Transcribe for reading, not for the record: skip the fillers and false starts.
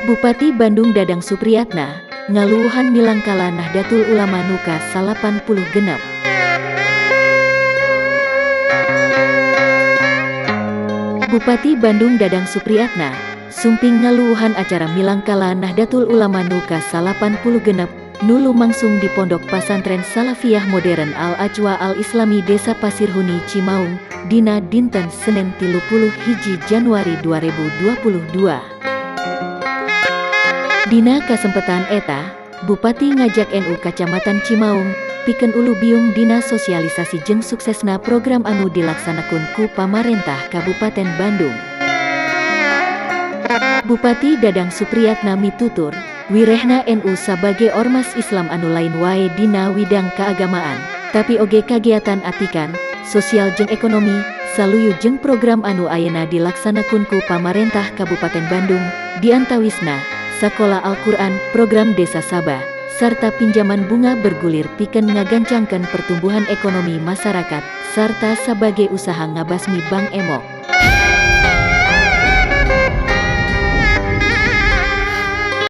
Bupati Bandung Dadang Supriyatna ngaluwuhan Milangkala Nahdlatul Ulama nu ka-86. Bupati Bandung Dadang Supriyatna sumping ngaluwuhan acara Milangkala Nahdlatul Ulama nu ka-86 nu lumangsung di Pondok Pasantren Salafiyah Modern Al Ajwa Al Islami, Desa Pasirhuni, Cimaung, dina dinten Senin 31 Januari 2022. Dina kasempetan eta, Bupati ngajak NU Kacamatan Cimaung pikeun ulubiung dina sosialisasi jeung suksesna program anu dilaksanakeun ku pamarentah Kabupaten Bandung. Bupati Dadang Supriyatna mitutur, wirehna NU sabage ormas Islam anu lain wae dina widang keagamaan, tapi oge kagiatan atikan, sosial jeung ekonomi, saluyu jeung program anu ayeuna dilaksanakeun ku pamarentah Kabupaten Bandung, diantawisna Sakola Al-Quran, program Desa Saba, sarta pinjaman bunga bergulir pikeun ngagancangkeun pertumbuhan ekonomi masyarakat, sarta sabage usaha ngabasmi Bank Emok.